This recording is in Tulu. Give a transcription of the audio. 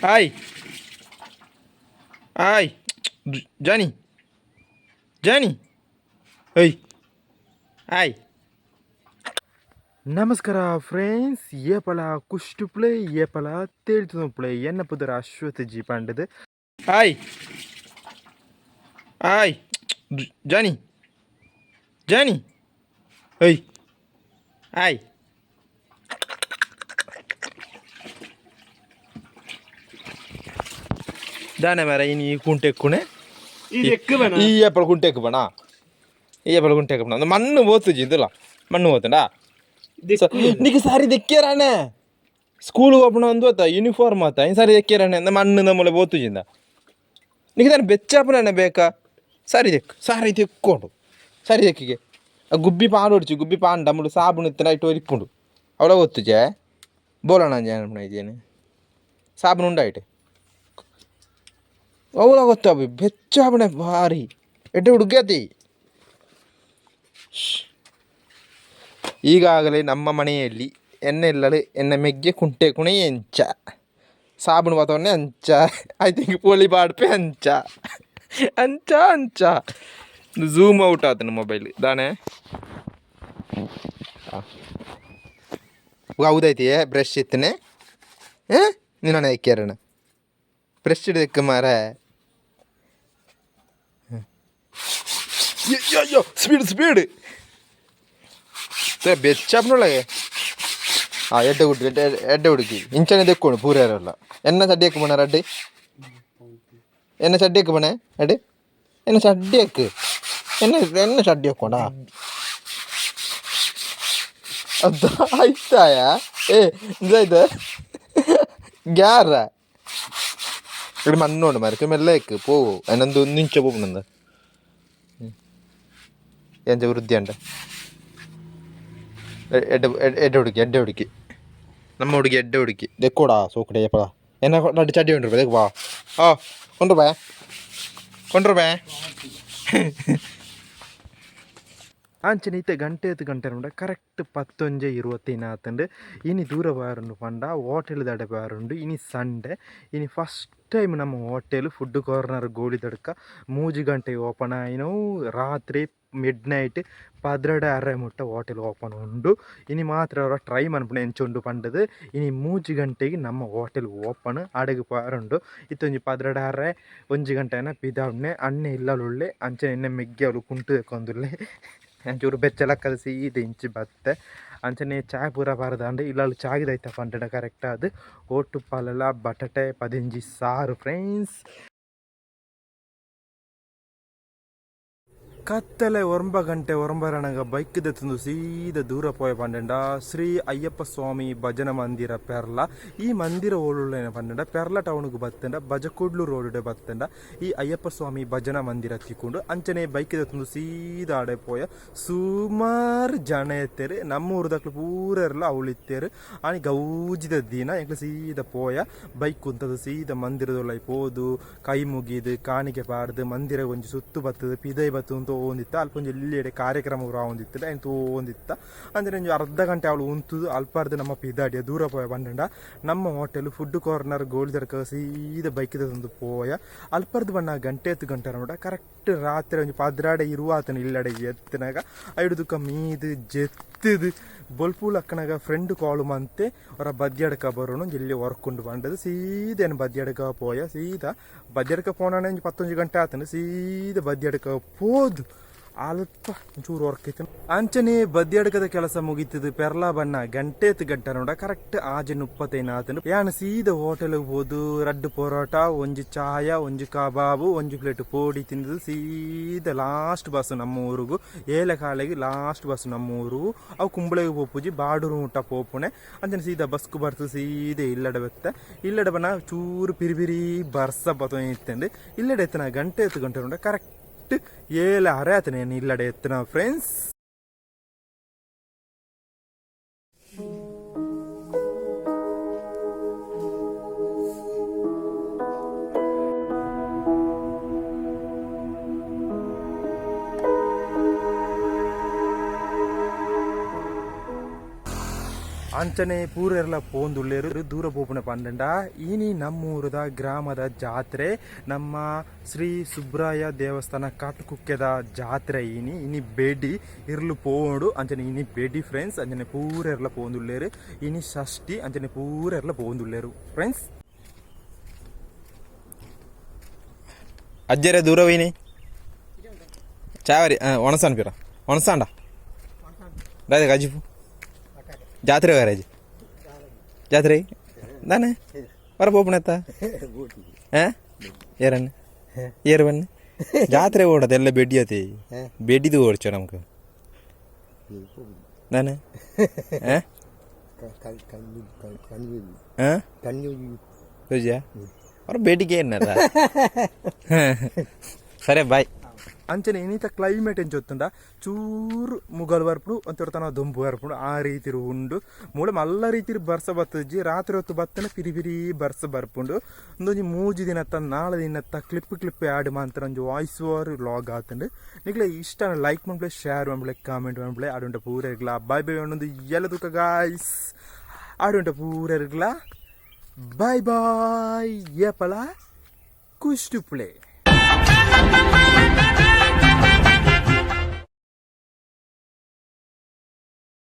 ಹಾಯ್ ಹಾಯ್ ಜಾನಿ ಜಾನಿ ಏಯ್ ಹಾಯ್. ನಮಸ್ಕಾರ ಫ್ರೆಂಡ್ಸ್, ಏಪಲ ಕುಷ್ಟುಪ್ಲೆ ಏಪಲ ತೇಳ್ತುಪ್ಲೆ. ಎನ್ನ ಪುದರ ಅಶ್ವಥ್ ಜಿ ಪಂಡದು. ಹಾಯ್ ಹಾಯ್ ಜಾನಿ ಜಾನಿ ಏಯ್ ಹಾಯ್. ದಾನೆ ಮಾರ ಇನಿ ಕುಂಟೆಕ್ಕುಣೆ. ಈ ಏಪಲ ಕುಂಟೆಕ್ಕು ಬಣ, ಈ ಏಪಲ ಕುಂಟೆಕ್ಕು ಬಣ. ಮಣ್ಣು ಓತುಜಿ, ಇದಲ್ಲ ಮಣ್ಣು ಓತುಂಡಾ? ನಿಕ್ ಸಾರಿ ದೆಕ್ಕಿಯರಾನೆ. ಸ್ಕೂಲ್ ಓಪನ್ ಒಂದು ಆತ ಯೂನಿಫಾರ್ಮ್ ಆತ ಇನ್ ಸಾರಿ ದೆಕ್ಕಿಯರಾನೆ. ಮಣ್ಣು ನಮ್ಮಲೆ ಬೋತುಜಿಂದ ನಿಕ್ ತಾನೆ ಬೆಚ್ಚಾಪುನ ಬೇಕಾ? ಸಾರಿ ದೆಕ್, ಸಾರಿ ತೆಕ್ಕೊಂಡು ಸಾರಿ ದೆಕ್ಕಿಗೆ. ಆ ಗುಬ್ಬಿ ಪಾಡೊಡ್ಚಿ, ಗುಬ್ಬಿ ಪಾಂಡ ಮುಳು ಸಾಬೂನು ಇತ್ತನ ಇಟ್ಟು ಒರಿಪುಂಡು. ಅವಳ ಒತ್ತುಜೆ ಬೋಲಣ ಇದೇನು ಸಾಬೂನು ಉಂಡಾಯ್ಟೆ ಅವಳ ಗೊತ್ತಾಬಿ ಬೆಚ್ಚಾಪಣೆ ಭಾರಿ ಎಡ್ಡೆ ಹುಡುಗತಿ. ಈಗಾಗಲೇ ನಮ್ಮ ಮನೆಯಲ್ಲಿ ಎಣ್ಣೆ ಎನ್ನ ಮೆಗ್ಗೆ ಕುಂಟೆ ಕುಣೆ ಎಂಚ ಸಾಬೂನು ವಾತಾವರಣ ಅಂಚ I think ಪೋಲಿ ಪಾಡ್ಪೆ ಅಂಚ ಅಂಚ ಅಂಚ. ಝೂಮ್ ಔಟ್ ಆತನ ಮೊಬೈಲ್ ದಾನೆ. ಹೌದೈತಿ ಬ್ರಷ್ ಇತ್ತನೆ ನಿನ್ನ ಎಕ್ಕ್ಯಾರಣ ಬ್ರಷ್ ಹಿಡಿದಕ್ಕೆ ಮಾರ. ಅಯ್ಯೋ, ಸ್ಪೀಡ್ ಸ್ಪೀಡ್ ಬೆಚ್ಚಾಪ್ನೊಳಗೆ. ಹಾಂ, ಎಡ್ಡೆ ಹುಡುಗಿ, ಎಡ್ಡೆ ಎಡ್ಡೆ ಹುಡುಗಿ. ಇಂಚನೆ ದೆಕ್ಕೋಣ ಪೂರ್ಯಾರಲ್ಲ. ಎನ್ನ ಚಡ್ಡಿ ಎಕ್ಕು ಬಣ ರಡ್ಡಿ, ಎನ್ನ ಚಡ್ಡಿ ಎಕ್ಕು ಬಣೆ ಅಡ್ಡಿ, ಎನ್ನ ಚಡ್ಡಿ ಎಕ್ಕು, ಎನ್ನ ಎನ್ನ ಚಡ್ಡಿ ಹಾಕ್ಕೊಂಡ ಅದು ಆಯ್ತಾಯ? ಏ ಇದಾಯ್ತು ಗ್ಯಾರ ഇവിടെ ಮಣ್ಣುಂಡು ಮರಕ್ಕೆ ಮೆಲ್ಲ ಎಕ್ಕು ಪೋವು. ಅನ್ನೊಂದು ಒಂದು ಇಂಚ ಪೋಪುನಂದ ಎಂಚ ವೃದ್ಧಿ ಅಂಡ. ಎಡ್ಡೆ ಎಡ್ಡೆ ಹುಡುಗಿ, ಎಡ್ಡೆ ಹುಡುಗಿ, ನಮ್ಮ ಹುಡುಗಿ ಎಡ್ಡೆ ಹುಡುಗಿ. ದೆಕ್ಕೋಡ ಸೋಕಡೆ ಏಪಲ ಎನ್ನ ನಡು ಚಡ್ಡಿ ಉಂಟು ದೆಕ್ ಬಾ. ಆ ಕೊಂಡ್ರು ಬಾ, ಕೊಂಡ್ರು ಬಾ. ಅಂಚನೆ ಇತ್ತೆ ಗಂಟೆ ಎತ್ತು ಗಂಟೆ ಉಂಡ ಕರೆಕ್ಟ್ 11:25 ಆತಂಡು. ಇನಿ ದೂರ ಬಾರುಂಡು ಪಂಡ ಹೋಟೆಲ್ ದಡೆ ಬಾರುಂಡು. ಇನಿ ಸಂಡೆ, ಇನಿ ಫಸ್ಟ್ ಟೈಮ್ ನಮ್ಮ ಹೋಟೆಲ್ ಫುಡ್ ಕಾರ್ನರ್ ಗೋಳಿದಡ್ಕ 3 ಗಂಟೆ ಓಪನ್ ಆಯಿನವು. ರಾತ್ರಿ ಮಿಡ್ ನೈಟ್ 12:30 ಮುಟ್ಟ ಹೋಟೆಲ್ ಓಪನ್ ಉಂಡು. ಇನಿ ಮಾತ್ರ ಅವರ ಟ್ರೈ ಮನ್ಪುಣ ಎಂಚ ಉಂಡು ಪಂಡದು. ಇನಿ 3 ಗಂಟೆಗೆ ನಮ್ಮ ಹೋಟೆಲ್ ಓಪನ್ ಆಡೆಗ್ ಪಾರುಂಡು. ಇತ್ತೊಂಜಿ 12:30 1 ಗಂಟೆನ ಪಿದಾವ್ನೆ. ಅಣ್ಣೆ ಇಲ್ಲಲುಳ್ಳೆ. ಅಂಚನೆ ಎಣ್ಣೆ ಮೆಗ್ಗೆ ಅವಳು ಕುಂಟು ದೆಕ್ಕೊಂದುಲ್ಲೆ. ಒಂಚೂರು ಬೆಚ್ಚಲಕ್ಕದ ಸೀದ ಇಂಚಿ ಬತ್ತೆ. ಅಂಚನೆ ಚಾಯ್ ಪೂರ ಪಾರದಾಂಡ್ ಇಲ್ಲಲ್ ಚಾಗಿದೈತ ಪಂಡಡ ಕರೆಕ್ಟ್ ಆದ್ ಓಟು ಪಾಲೆಲ ಬಟಟೆ ಪದಿಂಜಿ ಸಾರು ಫ್ರೆಂಡ್ಸ್. ಕತ್ತಲೆ 9 ಗಂಟೆ ಒಂಬರಣಗ ಬೈಕ್ ದೆತ್ತೊಂದು ಸೀದ ದೂರ ಪೋಯ ಪಂಡಂಡ ಶ್ರೀ ಅಯ್ಯಪ್ಪ ಸ್ವಾಮಿ ಭಜನ ಮಂದಿರ ಪೆರ್ಲ. ಈ ಮಂದಿರ ಓಳುಳ್ಳೇನ ಪಂಡಂಡ ಪೆರ್ಲ ಟೌನ್ಗ್ ಬತ್ತಂಡ ಬಜಕೂಡ್ಲು ರೋಡ್ ಬತ್ತಂಡ ಈ ಅಯ್ಯಪ್ಪ ಸ್ವಾಮಿ ಭಜನಾ ಮಂದಿರ ತಿಕ್ಕೊಂಡು. ಅಂಚನೆ ಬೈಕ್ ದೆತ್ತೊಂದು ಸೀದ ಆಡೆ ಪೋಯ. ಸುಮಾರು ಜನ ಇತ್ತೆರ್, ನಮ್ಮ ಊರುದಕ್ಲು ಪೂರೆರ್ಲ ಅವ್ಲು ಇತ್ತೆರ್. ಆನಿ ಗೌಜಿದ ದಿನ. ಎಂಕ್ಲ ಸೀದ ಪೋಯ, ಬೈಕ್ ಉಂತದು ಸೀದ ಮಂದಿರದೊಳೈ ಪೋದು ಕೈ ಮುಗಿದು ಕಾಣಿಕೆ ಪಾಡ್ದು ಮಂದಿರ ಒಂಜಿ ಸುತ್ತು ಬತ್ತದು ಪಿದೈ ಬತ್ತು ತೋಂದಿತ್ತ. ಅಲ್ಪ ಒಂಜಿ ಎಲ್ಲಿಡೆ ಕಾರ್ಯಕ್ರಮ ಪೂರ ಆವೊಂದಿತ್ತು, ಐನ್ ತೋಂದಿತ್ತ. ಅಂಚನೆ ಒಂಜಿ ಅರ್ಧ ಗಂಟೆ ಅವಳು ಉಂತುದು ಅಲ್ಪಾರ್ದು ನಮ್ಮ ಪಿದಾಡಿಯ. ದೂರ ಪೋಯ ಪಂಡಂಡ ನಮ್ಮ ಹೋಟೆಲ್ ಫುಡ್ ಕಾರ್ನರ್ ಗೋಳಿದಡ್ಕ ಸೀದ ಬೈಕ್ ತಂದು ಪೋಯ. ಅಲ್ಪರ್ದು ಬಣ್ಣ ಗಂಟೆ ಎತ್ತು ಗಂಟೆ ನೋಡ ಕರೆಕ್ಟ್ ರಾತ್ರಿ ಒಂಜಿ 12:20 ಆತನ ಇಲ್ಲಡೆ ಎತ್ತನಾಗ ಐಡು ಮೀದು ಜೆತ್ತದು ಬೊಲ್ಪುಲ್ ಅಕ್ಕನಾಗ ಫ್ರೆಂಡ್ ಕಾಲು ಮಂತೆ ಅವರ ಬದ್ಯಡ್ಕ ಬರೋಣ ಇಲ್ಲಿ ವರ್ಕ್ ಉಂಡು ಪಂಡದು. ಸೀದ ಏನು ಬದ್ಯಡ್ಕ ಪೋಯ. ಸೀದಾ ಬದ್ಯಡ್ಕ ಪೋನಾನೆ ಒಂಜಿ 11 ಗಂಟೆ ಆತನ. ಸೀದ ಬದ್ಯಡ್ಕ ಪೋದು ಅಲ್ಪ ಒಂಚೂರು ವರ್ಕ್ ಇತ್ತು. ಅಂಚನೆ ಬದ್ಯಡ್ಕದ ಕೆಲಸ ಮುಗೀತದ ಪೆರ್ಲಾ ಬಣ್ಣ ಗಂಟೆ ಎತ್ತು ಗಂಟೆ ನೋಡ ಕರೆಕ್ಟ್ 6:35 ಆತನು. ಯಾನ್ ಸೀದ ಹೋಟೆಲ್ ಪೋದು ರಡ್ಡು ಪೊರೋಟ, ಒಂಜಿ ಚಾಯ, ಒಂಜಿ ಕಬಾಬು, ಒಂಜಿ ಪ್ಲೇಟ್ ಪೋಡಿ ತಿಂದು ಸೀದ ಲಾಸ್ಟ್ ಬಸ್ ನಮ್ಮ ಊರುಗು. ಏಲೆ ಕಾಲೆಗೆ ಲಾಸ್ಟ್ ಬಸ್ ನಮ್ಮ ಊರು. ಅವು ಕುಂಬಳೆಗೆ ಪೋಪುಜಿ, ಬಾಡೂರು ಮುಟ್ಟ ಪೋಪುಣೆ. ಅಂಚನೆ ಸೀದಾ ಬಸ್ಕು ಬರ್ತದೆ ಸೀದೆ ಇಲ್ಲಡೆ ಬತ್ತೆ. ಇಲ್ಲಡೆ ಬಣ್ಣ ಚೂರು ಪಿರಿ ಪಿರಿ ಬರ್ಸ ಬತ್ತೊ ಇತ್ತಂಡು. ಇಲ್ಲಡೆ ಎತ್ತನ ಗಂಟೆ ಎತ್ತು ಗಂಟೆ ನೋಡ ಕರೆಕ್ಟ್ 7:30 ಆತನ ಇಲ್ಲಡೆ ಎತ್ತನ ಫ್ರೆಂಡ್ಸ್. ಅಂಚನೆ ಪೂರೆರ್ಲ ಪೋಂದುಲ್ಲೆರ್. ದೂರ ಪೋಪುನ ಪಂಡಂಡ ಇನಿ ನಮ್ಮೂರುದ ಗ್ರಾಮದ ಜಾತ್ರೆ, ನಮ್ಮ ಶ್ರೀ ಸುಬ್ರಾಯ ದೇವಸ್ಥಾನ ಕಾಟುಕುಕ್ಕೆದ ಜಾತ್ರೆ ಇನಿ. ಇನಿ ಬೇಡಿ ಇರ್ಲು ಪೋವೊಡು. ಅಂಚನೆ ಇನಿ ಬೇಡಿ ಫ್ರೆಂಡ್ಸ್. ಅಂಚನೆ ಪೂರೆರ್ಲ ಪೋಂದುಲ್ಲೆರ್. ಇನಿ ಷಷ್ಠಿ, ಅಂಚನೆ ಪೂರೆರ್ಲ ಪೋಂದುಲ್ಲೆರ್ ಫ್ರೆಂಡ್ಸ್. ಅಜ್ಜರೆ ದೂರವಿನಿ ಚಾವರಿ ಒಣಸಾನ್ ಪಿರ ಒಣಸಾಂಡ ದಾದ ಕಜಿಪು ಜಾತ್ರೆ ವರಾಜಿ ಜಾತ್ರೆ ದಾನೆ ಹೊರ ಪೋಪುಣೆತ್ತ ಏರನ್ ಏರ್ ಬನ್ನಿ ಜಾತ್ರೆ ಓಡದ ಎಲ್ಲ ಬೆಡ್ಡಿ ಅತಿ ಬೆಡ್ಡಿದು ಓಡ್ಚ ನಮ್ಗೆ ದಾನೆ. ಅವ್ರ ಬೇಟಿಗೆ ಏನಲ್ಲ. ಸರಿ, ಬಾಯ್. ಅಂಚನೆ ಇನ್ನಿತ ಕ್ಲೈಮೇಟ್ ಎಂಚೊತ್ತುಂಡ ಚೂರು ಮುಗಲ್ ಬರ್ಪುಂಡು, ಒಂತೊರ್ತನ ದೊಂಬು ಬರ್ಪುಂಡು, ಆ ರೀತಿ ಉಂಡು. ಮೂಲ ಮಲ್ಲ ರೀತಿ ಬರ್ಸ ಬತ್ತುಜಿ. ರಾತ್ರಿ ಹೊತ್ತು ಬತ್ತನ ಪಿರಿ ಪಿರಿ ಬರ್ಸ ಬರ್ಪುಂಡು. ಒಂದೊಂಜಿ 3 ದಿನತ್ತ 4 ದಿನತ್ತ ಕ್ಲಿಪ್ ಕ್ಲಿಪ್ ಆ್ಯಡ್ ಮಾತ್ರ ಒಂಜಿ ವಾಯ್ಸ್ ಓವರ್ ವ್ಲಾಗ್ ಆತುಂಡು. ನಿಕ್ಲೆ ಇಷ್ಟ ಲೈಕ್ ಮನ್ಪುಲೆ, ಶೇರ್ ಮನ್ಪುಲೆ, ಕಾಮೆಂಟ್ ಮನ್ಪುಲೆ. ಆಡುಂಟ ಪೂರೆಗ್ಲಾ ಬಾಯ್ ಬಾಯ್. ಒಂದೊಂದು ಎಲ್ಲ ತುಕ ಗಾಯ್ಸ್. ಆಡುಂಟ ಪೂರೆಗ್ಲಾ ಬಾಯ್ ಬಾಯ್. ಏಪಲ ಕುಷ್ಟಿಪ್ಪುಲೆ.